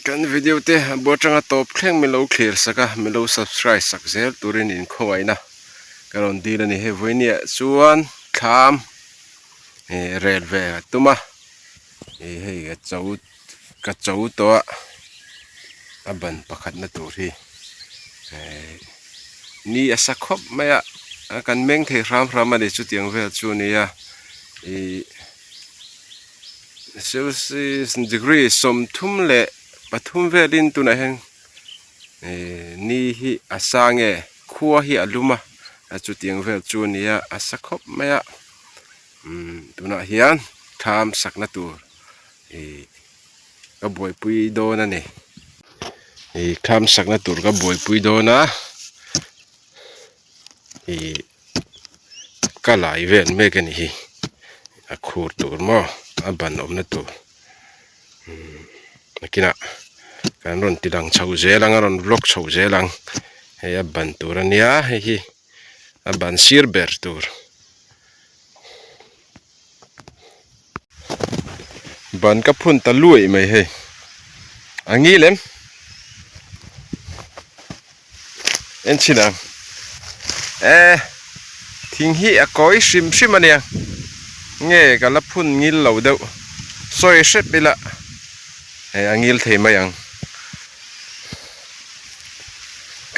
Kan video te a bu atanga tawp thleng min lo thlir sak a, min lo subscribe sak zel turin inkhawngaihna ka rawn dil a ni. Hei vawinia chuan thlam ih rel ve a tum a, ih hei ka cho ka cho tawh a, a ban pakhatna tur hi eh ni a sa khawp mai a, kan meng thei hram hram a ni chutiang vel chu a nia ih. Celsius degree 33 velin tunah hian ihh ni hi a sang e khua hi a lum a chutiang vel chu a ni a a sa khawp mai a umm tunah hian thlam sakna tur ihh ka buaipui dawn a ni ihh thlam sakna tur ka buaipui dawn a ihh. Ka lai vel mek a ni hi a khur tur maw a ban awmna tur umm nakinah kan rawn ti lang chho zel ang a rawn vlog chho zel ang hei a ban tur a nia hei hi a ban sir ber tur. Ban ka phun ta luaih mai hei a ngil em en chhin ang e thing hi a kawi hrim hrim a nia nge ka la phun ngil lo deuh sawi hrep ila hei a ngil thei mai ang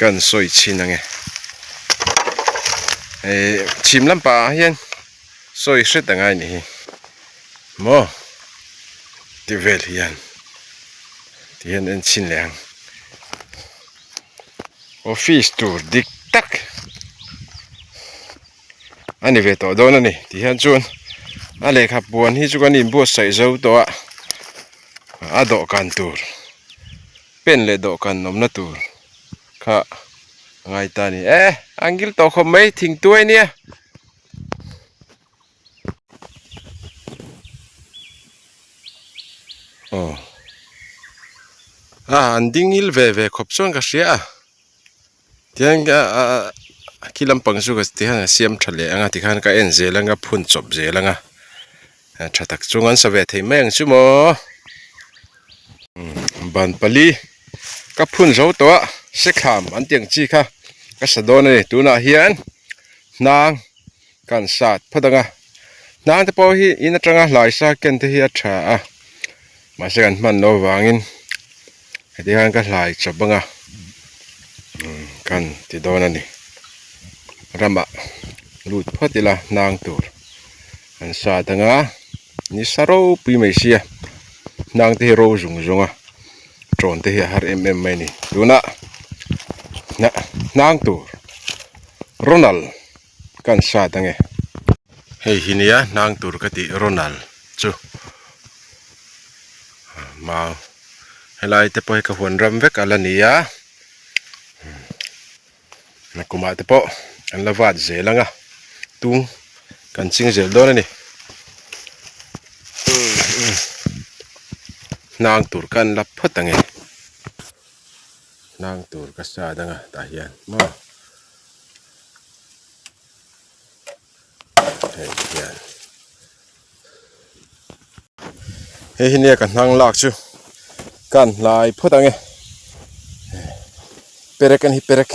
kan sawi chhin ang e hei chhim lampangah hian. Sawi hret a ngai nih hi maw ti vel hian ti hian en chhin leh ang office tur dik tak a ni ve tawh dawn a ni ti hian chuan a lehkha puan hi chu kan inbuatsaih zo tawh a a dawhkan tur pen leh dawhkan awmna tur kha a ngai ta a ni e a ngil tawh khawp mai thingtuai nia. Aw a an ding ngil ve ve khawp chuan ka hria a tiang a khi lampang chu ka ti hian a siam tha leh ang a tikhan ka en zel ang a phun chawp zel ang a tha tak chung an sa ve thei mai ang chu maw ban pali ka phun zo tawh a sethlam an tih ang chi kha ka sa dawn a ni tunah hian. Hnang kan sat phawt ang a hnang te pawh hi in atanga hlai sa ken te hi a tha a mahse kan hman loh avangin heti hian ka hlai chawp ang a umm kan ti dawn a ni ramah lut phawt ila hnang tur an sat ang a ni sa ropui mai sia hnang te hi ro zung zung a tawn te hi a har em em mai a ni tunah hnang tur. Ronald kan sat ange. Hei hi nia hnang tur ka tih Ronald chu mau helai te pawh hi ka huan ram vek a la ni a nakumah te pawh an la vat zel ang a tung kan ching zel dawn a ni hnang tur kan la phawt ange. Hnang tur ka sa dang a tah hian maw hei hian hei hi nia ka hnang lak chu ka han hlai phawt ang e perek an hi perek.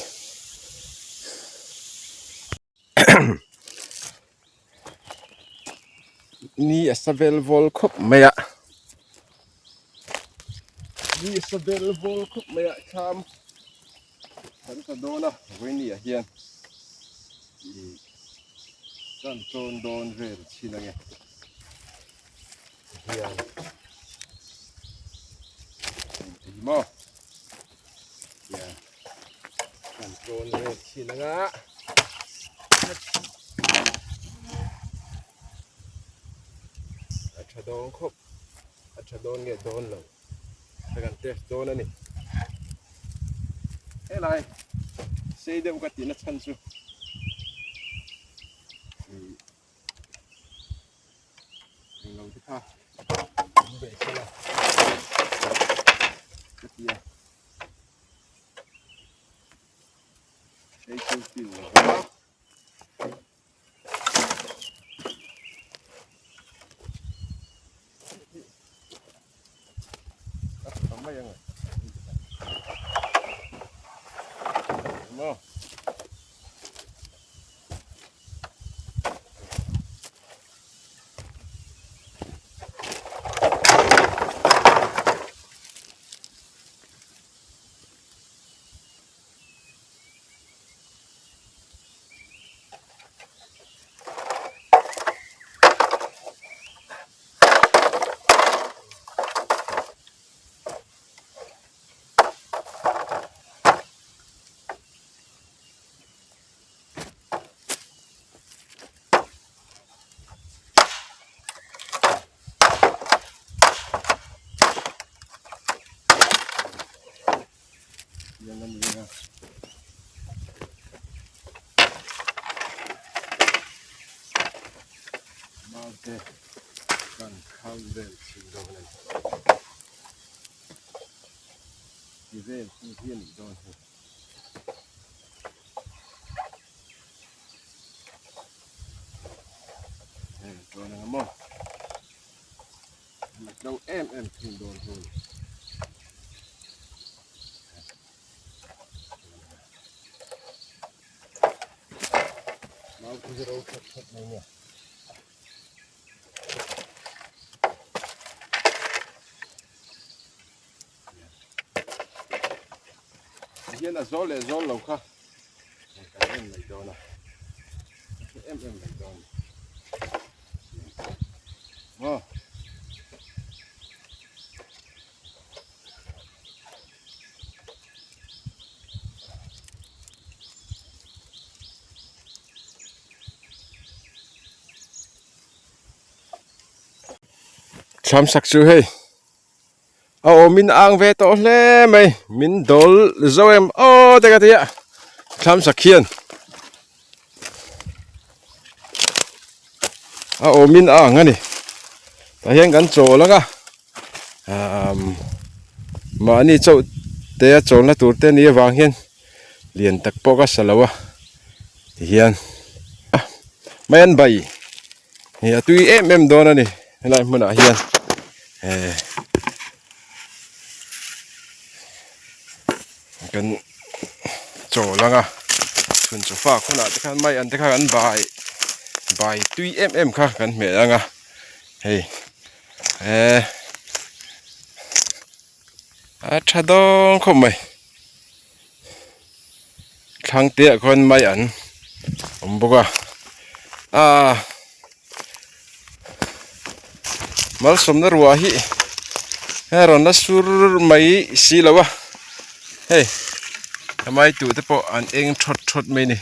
Ni a sa vel vawl khawp mai a ni a sa vel vawl khawp mai a thlam kan ta dawn a vawiini ah hian ih kan tawn dawn vel chin ange hian engti maw. Kan tlawn ve thin ang a. A tha dawn khawp. A tha dawn nge dawn lo. Ka kan test dawn a ni. Helai sei deuh ka tihna chhan chu. Englo te kha an beih sela ka ti a hei chu fill lo va a tha mai ang. Maw. Mau te kan kham vel chhin dawn a ni. Ti vel hi hi a nih dawn hi. Hei chuan eng emaw a tlo em em thin dawn chu a ni. Mau khi ro that that mai nia. Hian a zawl leh zawl lo kha kan en mai dawn a em em mai dawn maw Thlam sak chu hei a awm in ang ve tawh hle mai min dawl zo em aw te ka ti a thlam sak hian a awm in a ang a ni tah hian kan chawl ang a ahh mahni chauh te a chawlna tur te a nih avang hian lian tak pawh ka sa lo a tihian mai an bai hei a tui em em dawn a ni helai hmunah hian eh kan chawl ang a chhun chaw fak hunah te khan mai an te kha kan bai bai tui em em kha kan hmeh ang a hei eh a tha dawn khawp mai. Thlang te ah khuan mai an awm bawk a aaa malsawmna ruah hi a rawn la sur mai si lo a hei a mai tu te pawh an eng thawt thawt mai a ni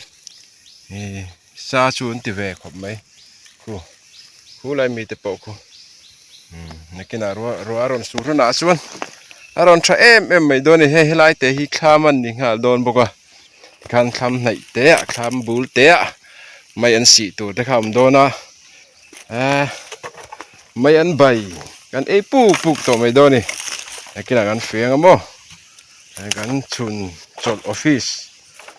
ihh sa chu an ti ve khawp mai khu khu lai mi te pawh khu umm nakinah ruah ruah a rawn sur hunah chuan a rawn tha em em mai dawn a ni hei helai te hi thlam an ni nghal dawn bawk a tikhan thlam hnaih te ah thlam bul te ah mai an sih tur te kha a awm dawn a ehh mai an bai kan ei puk puk tawh mai dawn a ni nakinah kan feng a maw kan chhun chawlh office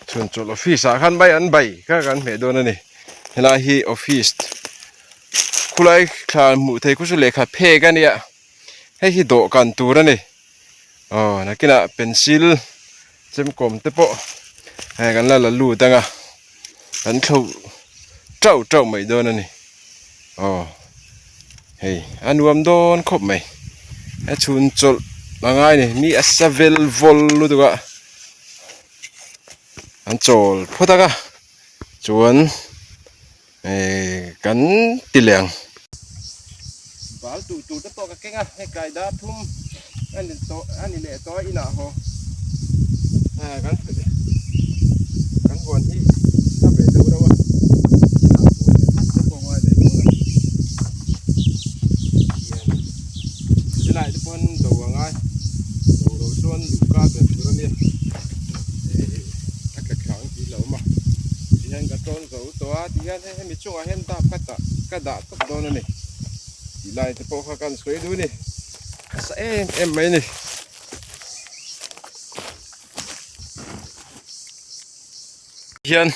chhun chawlh office ah khan mai an bai kha kan hmeh dawn a ni helai hi office khulai thla hmuh theih khu chu lehkha phek a nia hei hi dawhkan tur a ni aw nakinah pencil chemkawm te pawh hei kan la la lut ang a kan thlo tauh tauh mai dawn a ni aw hei a nuam dawn khawp mai a chhun chawlh a ngai a ni ni a sa vel vawl lutuk a. An chawl phawt ang a chuan eh kan ti leh ang. Bal tuh tur te pawh ka keng a hei kai dar thum a ni tawh a ni leh tawh a inah haw eh kan kan huan hi a ve deuh reuh a inah haw leh phawt te pawh ngai leh dawn a hian helai te pawn do a ngai do loh chuan duh ka ber tur a nia. A tla thla ang tih lo awm a tihian ka tawn zo tawh a tihian hei hemi chungah hian dap ka dah ka dah tawp dawn a ni tih lai te pawh kha kan sawi duh a ni a sa em em mai a ni. Hian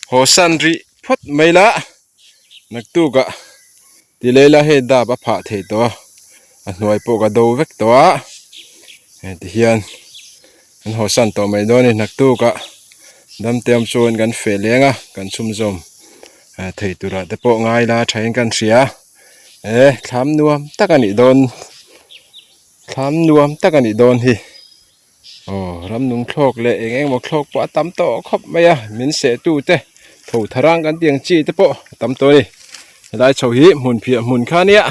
haw san rih phawt mai la naktukah ti leh ila hei dap a phah theih tawh a a hnuai pawh ka do vek tawh a hei ti hian an haw san tawh mai dawn a ni naktukah. Damte awm chuan kan feh leng a, kan chhumzawm thei turah te pawh ngai la thain kan hria. E thlam nuam tak a nih dawn thlam nuam tak a nih dawn hi. Aw ramnung thlawk leh eng eng emaw thlawk pawh a tam tawh khawp mai a, min seh tu te tho tharang kan tih ang chi te pawh a tam tawh a ni. Helai chho hi hmun phiah hmun kha a nia.